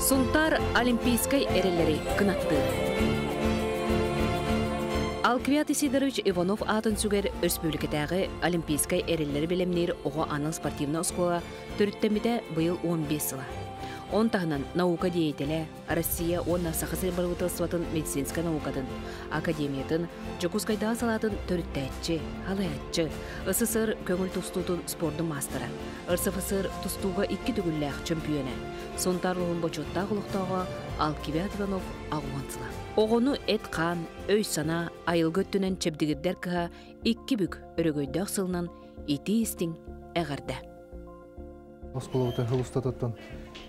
Сунтаар олимпийскай эрэллэри кынаттыыр. Алквиат Исидорович Иванов аатын сүгэр өрөспүүбүлүкэтээҕи олимпийскай эрэллэри бэлэмниир оҕо анал спортивнай оскуола төрүттэммитэ быйыл 15 сыла. Он таһынан наука деятелэ, Россия уонна Саха сирин бырабыыталыстыбатын медицинскэй наукатын академиятын Дьокуускайдааҕы салаатын төрүттээччи, халайааччы, СССР көҥүл тустуутун спордун маастара, РСФСР тустууга икки төгүллээх чөмпүйүөнэ, Сунтаар улууһун бочуоттаах олохтооҕо Алкивиад Иванов аҕуон сыла. Оҕону эт-хаан, өй-санаа, айылгы өттүнэн чэбдигирдэр кыһа икки бүк өрөгөйдөөх сылынан итии-истиҥ эҕэрдэ. Оскуолабыт сыл устатыттан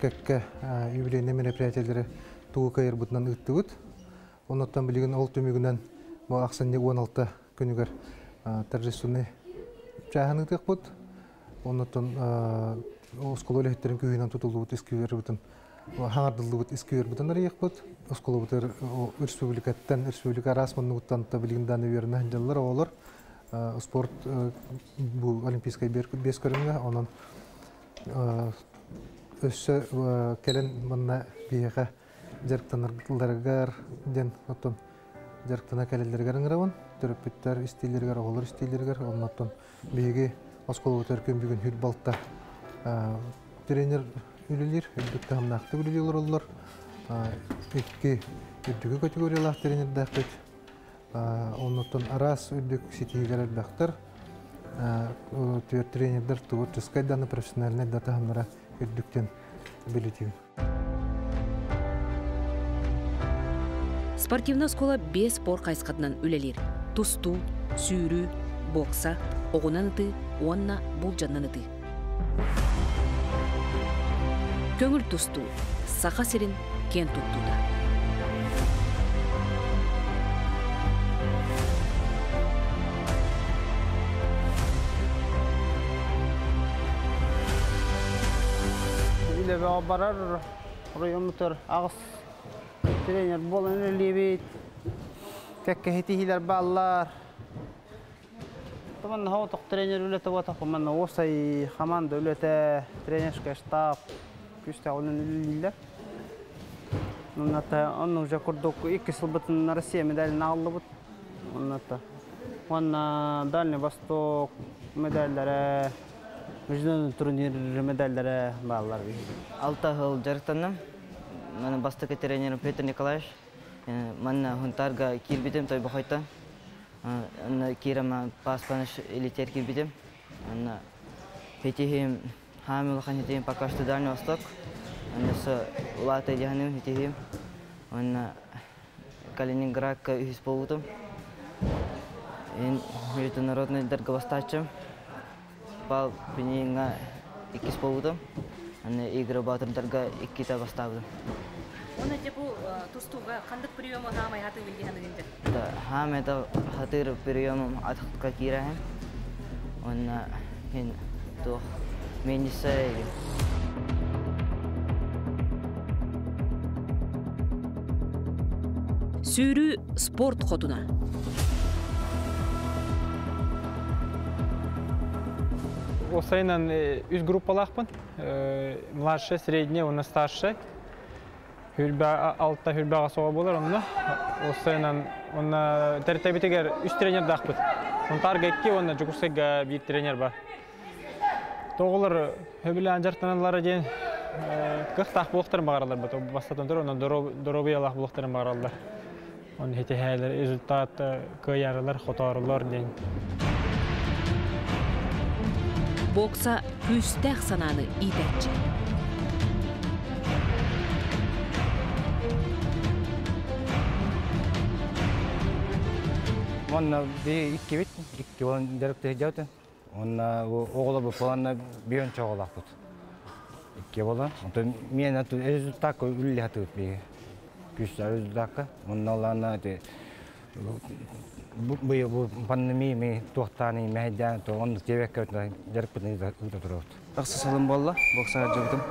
кэккэ юбилейнай мероприятиелэри тугу кыайарбытынан ыыттыбыт. Оннуттан билигин ол түмүгүнэн бу ахсынньы 16 күнүгэр торжественный чааһын ыытыахпыт. Оннуттан оскуола үлэһиттэрин күүһүнэн тутуллубут искибиэрбитин хаҥардыллыбыт искибиэрбитин арыйыахпыт. Оскуолабытыгар республикаттан, республика араас муннугуттан билигин дааны үөрэнэ сылдьаллар оҕолор. Спорт бу олимпийскай биэс көрүҥҥэ, онон өссө кэлэн манна биһиэхэ дьарыктанаргар диэн оттон дьарыктана кэлэллэригэр ыҥырабын. Төрөппүттэр истиилэригэр, оҕолор истиилэригэр, оннуттан биһиги оскуолабытыгар күн бүгүн хүл балта тренер үлэлиир, үрдүк таһымнаахтык үлэлии олороллор. Икки үрдүкү категориялаах тренердээхпит. Оннуттан араас үрдүк ситиһиилэр элбэхтэр. Түөрт тренердэр творческай да профессиональнай да таһымнара үрдүктэн билитибин. Спортивнай оскуола биэс спорт хайысхатынан үлэлиир. Тустуу, сүүрүү, бокса, оҕунан ытыы уонна булдьаннан ытыы. Көҥүл тустуу Саха сирин киэн туттуута. Үлэбэ барар оройуоммутугар аҕыс тренер буолан үлэлиибит. Кэккэ ситиһиилэр бааллар. Манна соҕотох тренер үлэтэ буотах, манна уопсай команда үлэтэ, тренерскэй штаб күүстээх үлэни үлэлииллэр. Онно онно уже курдук икки сылбытын Россия медалин аҕаллыбыт. Онно уонна Дальний Восток медаллэрэ, международный турнир медаллэрэ бааллар. Алта сыл дьарыктанным. Манна бастакы тренерим Петр Николаевич. Манна Хунтарга киирбитим Тойбохойтон. Онно киирэн паспаныш илитер киирбитим. Онно хитиһим хаам улахан хитиһим пока что Дальний Восток. Онно улаата дьаһаным хитиһим. Онно Калининградка үһүс буолбутум. Международный дорговостачым. Пал Пенинга иккис буолбутум. Аны Игорь Батырдарга иккитэ бастаабытым. Оны же бу тустууга хандык приему хаамай хатыы билги Хаамай хатыр приемум атахтка киирэһин. Онна хин туох менисэ Сүүрүү спорт хотуна. Осайынан үс группалаахпын. Младший, средний уонна старший. Хүрбэ алта хүрбэҕэ соҕо буолар онно. Осайынан онно тэртэбитигэр үс тренердаахпыт. Сунтаарга икки уонна Дьокуускайга биир тренер бар. Тоҕолор сөбүлээн дьарыктаналлара диэн кыахтаах буолуохтарын баҕараллар бу бастатан туран онон доруобуйалаах буолуохтарын баҕараллар. Оны хитиһээлэр результат кыайарылар, хотоорулар диэн. Бокса күүстээх санааны иитээччи. Манна би иккибит, икки он дьарыктыы сылдьабытын. Уонна оҕолор буоланна биэн чоҕолоохпут. Икки буолан. Онтон миэнэ результакка үллэ сатыыбыт биһиги. Күүстээх результакка. Онно олаана ити быйыл бу пандемия ми туохтаан мэһэйдээн то онно тиэбэккэ дьарыкпытын ыыта турабыт. Тахса сылым буолла, боксаҕа дьыбытым.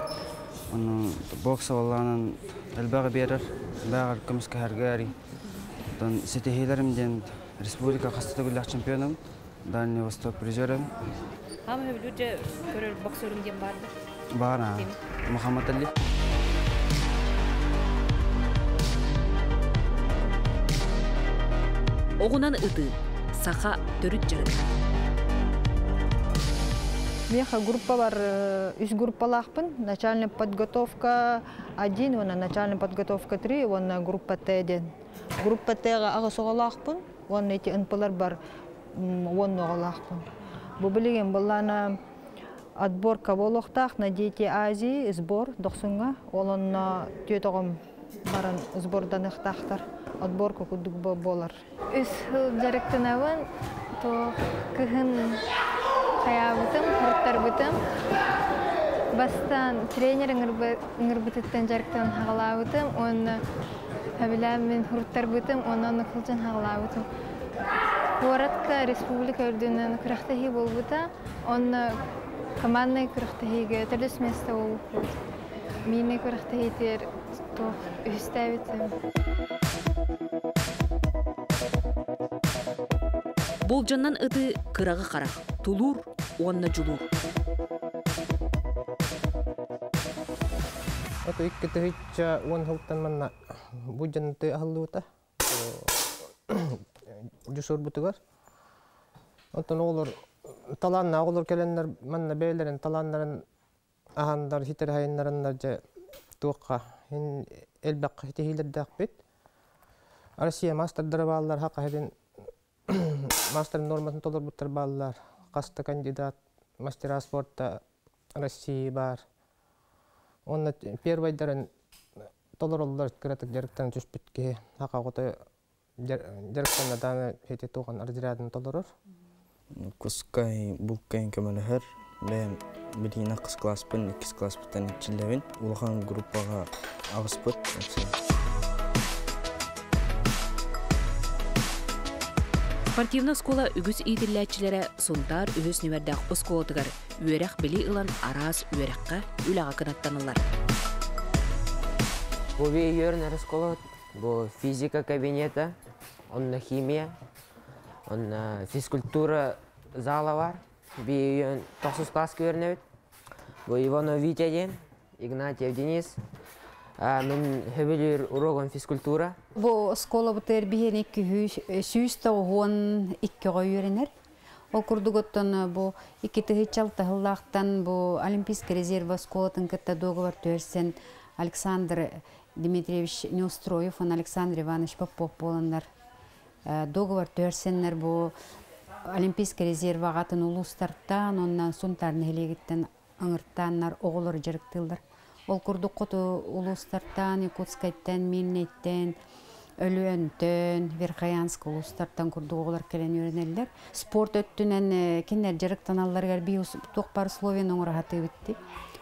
Ону бокса буоллаҕынан элбэҕи биэрэр, элбэҕи көмүскэһэргэ Оттон ситиһиилэрим диэн республика хаста төгүллээх чемпионум, Дальний Восток призерым. Хаама сөбүлүүр көрөр боксерум диэн баар да? Баар, Мухаммад Али. Оҕунан ытыы, саха төрүт дьарыга. Меха группа бар, үс группалаахпын. Начальная подготовка 1, уонна начальная подготовка 3, уонна группа Т диэн. Группа Т-га аҕыс оҕолоохпун, уонна ити НПлар бар 10 оҕолоохпун. Бу билигин былаана отборка буолуохтаах на Дети Азии сбор дохсуҥҥа. Ол онно түөрт оҕом баран сборданыахтаахтар. Отборка курдук буолар. Үс сыл дьарыктанабын, то кыһын хаябытым, хуруттарбытым. Бастаан тренер ыҥырбытыттан дьарыктан хаҕалаабытым, уонна сөбүлээн мин хуруттарбытым, уонна онно кылдьан хаҕалаабытым. Куоратка республика үрдүнэн күрэхтэһии буолбута, онно команднай күрэхтэһиигэ төрдүс место буолбуппут. Миинэ күрэхтэһиитигэр туох үһүстээбитим. Болдьоннон ытыы кыраҕы харах, тулуур уонна дьулуур. Ото 2010 сылтан манна бу дьанты аһыллыбыта. Дьусурбутугар. Онтон оҕолор талааннаах оҕолор кэлэннэр манна бэйэлэрин талааннарын аһандар хитер хайыннарыннар дьэ туохха элбэх ситиһиилэрдээхпит. Россия мастердара бааллар, хаха мастер норматын толорбуттар бааллар. Хаста кандидат мастера спорта России баар. Онно первойдарын толороллор кыратык дьарыктан түспүт киһи хака оҕото дьарыктанна дааны хети туған разрядын толорор. Кускай булкайын көмөлөһөр. Бэйэм билигин ахыс класспын, иккис класспыттан иччиллэбин. Улахан группаҕа аҕыспыт. Спортивнай оскуола үгүс иитиллээччилэрэ Сунтаар үһүс нүмердээх оскуолатыгар үөрэх-билии ылан араас үөрэххэ, үлэҕэ кынаттаныллар. Бу үөрэнэр оскуола, бу физика кабинета, онно химия, онно физкультура зала бар. Би тохсус класска үөрэнэбит. Бу Иванов Витя диэн, Игнатьев Денис. Мин хөбүлүүр урогом физкультура. Бу оскуола бутыр биһиэни 192 үөрэнэр. Ол курдук оттон бу 2006 сыллаахтан бу Олимпийский резерв оскуолатын кытта договор түһэрсэн Александр Дмитриевич Неустроев уонна Александр Иванович Попов буоланнар договор түһэрсэннэр бу Олимпийский резерв аҕатын улуустартан, оннан Сунтаар нэһилиэгиттэн ыҥыртааннар оҕолор дьарыктыыллар. Ол курдук хоту улуустартан, Якутскайтан, Мирнэйтэн, Өлүөнтөн, Верхоянск улуустартан курдук оҕолор кэлэн үөрэнэллэр. Спорт өттүнэн кинилэр дьарыктаналларыгар биир туох баар условияны оҥоро сатыыбыт.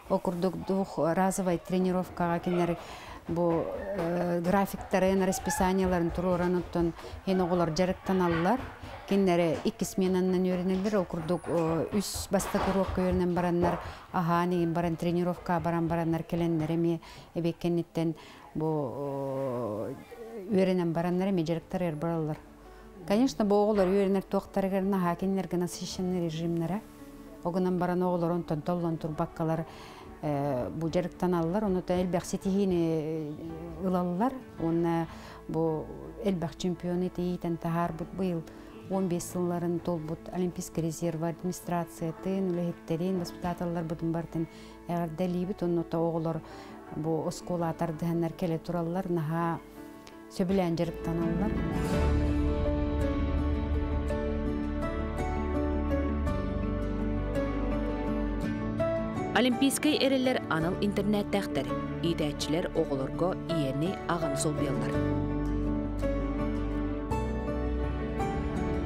Ол курдук двухразовай тренировкаҕа кинилэр бу графиктарын, расписаниеларын туруоран оттон хин оҕолор дьарыктаналлар. Кинилэр икки сменаннан үөрэнэллэр. Ол курдук үс бастакы уруокка үөрэнэн бараннар аһаан игин баран тренировка баран бараннар кэлэннэр эмиэ эбиэккэнниттэн бу үөрэнэн бараннар эмиэ дьарыктар бараллар. Конечно, бу оҕолор үөрэнэр туохтарыгар наһаа кинилэргэ насыщенный режимнэрэ. Огунан баран оҕолор онтон толлон турбаккалар бу дьарыктаналлар, ону элбэх ситиһиини ылаллар. Уонна бу элбэх чемпионы тиитен таһаарбыт быйыл 15 сылларын толбут Олимпийский резерв администрациятын, үлэһиттерин, воспитателлар бутун бартын эҕэрдэлиибит, онно оҕолор бу оскуола тардыһаннар келе тураллар, наһаа сөбүлээн дьарыктаналлар. Олимпийскай эрэллэр анал интернеттээхтэр, иитээччилэр оҕолорго ийэни аҕаны солбуйаллар.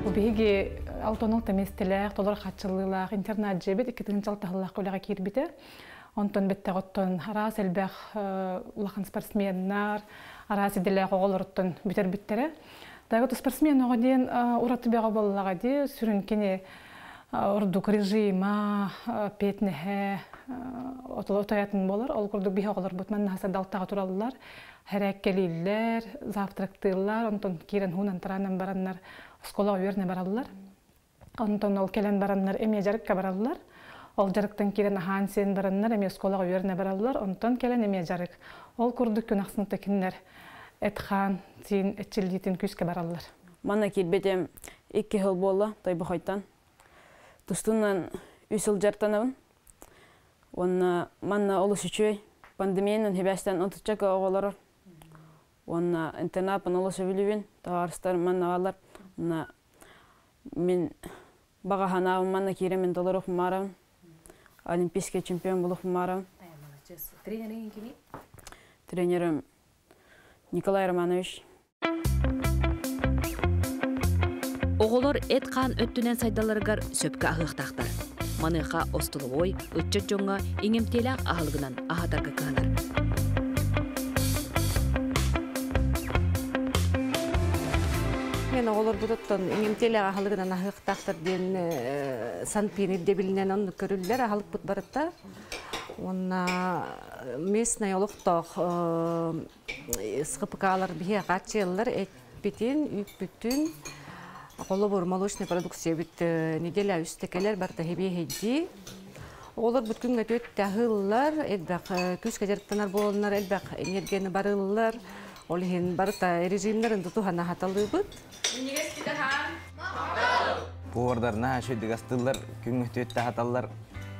Бу биһиги 66 миэстэлээх, толору хааччыллыылаах интернат дьиэбит 2006 сыллаах үлэҕэ киирбитэ. Онтон бэттэх оттон араас элбэх улахан спортсменнар, араас идэлээх оҕолоруттан бүтэрбиттэрэ. Дагы спортсмен оҕо диэн ураты бөҕө буоллаҕа дии, сүрүн кини ордук режима, петнеһэ, отоятын болар. Ол курдук биһи оҕолорбут манна далтаҕа тураллар, хэрээккэлииллэр, завтрактыыллар, онтон киирэн хуунан тараанан бараннар оскуолаҕа үөрэнэ бараллар. Онтон ол кэлэн бараннар эмиэ дьарыкка бараллар. Ол дьарыктан киирэн аһаан сиэн бараннар эмиэ оскуолаҕа үөрэнэ бараллар, онтон кэлэн эмиэ дьарык. Ол курдук күн ахсын кинилэр эт-хаан сиин эччиллиитин күүскэ бараллар. Манна киирбитим 2 сыл буолла Тойбохойтон. Тустуунан 3 сыл дьарыктанабын. Уонна манна олус үчүгэй. Пандемиянан сибээстээн отучча оҕолорор. Уонна интернаппын олус сөбүлүүбүн. Табаарыстарым манна бааллар. Уонна мин баҕа санаабын манна киирэн мин толоруохпун баҕарабын. Олимпийский чемпион буолуохпун баҕарабын. Тренериҥ кимий? Тренерим Николай Романович. Оҕолор эт-хаан өттүнэн сайдалларыгар сөпкө аһыахтаахтар. Маныаха остолобуой ыччат дьоҥҥо иҥэмтиэлээх аһылыгынан аһатарга кыһанар. Мен оҕолорбутуттан иҥэмтиэлээх аһылыгынан аһыахтаахтар диэн санпин ирдэбилинэн оннук көрүллэр аһылыкпыт барыта. Уонна местный олохтоох СХПК-лар биһиэхэ хааччыйаллар эппитин, үүппүтүн, холобур, молочный продукция эбит неделя үстэ кэлэр барыта хэбиэһэйдии. Оҕолорбут күҥҥэ түөттэ аһыыллар, элбэх күүскэ дьарыктанар буоланнар элбэх энергияны барыыллар. Ол иһин барыта режимнэрин тутуһан аһаталыыбыт. Повардар наһаа үчүгэйдик астыыллар, күҥҥэ түөттэ аһаталлар.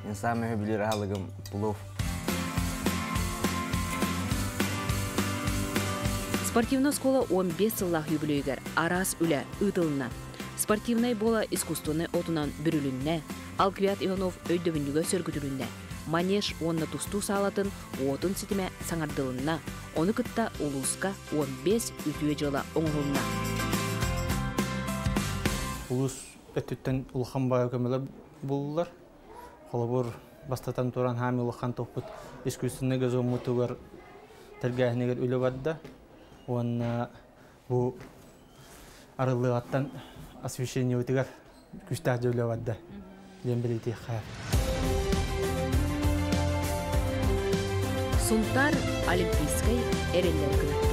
Мин саамай сөбүлүүр аһылыгым плов. Спортивнай оскуола 15 сыллаах юбилейигэр араас үлэ ыытылынна. Спортивнай буола искусственнай отунан бүрүлүннэ, Алквиад Иванов өйдөбүнньүгэ сөргүтүлүннэ, манеж уонна тустуу саалатын уотун ситимэ саҥардылынна, ону кытта улууска 15 үтүө дьыала оҥоһулунна. Улуус өттүттэн улахан баайы көмөлөр буллулар. Холобур, бастатан туран хаами улахан топпут искусственный газоммутугар тэлгээһинигэр үлэ барда. Уонна бу арыллыаҕыттан освещениебытыгар күүстээх дьэ үлэ барда диэн бэлиэтиэххэ. Сунтаар Олимпийскай эрэллэр кынаттыыр.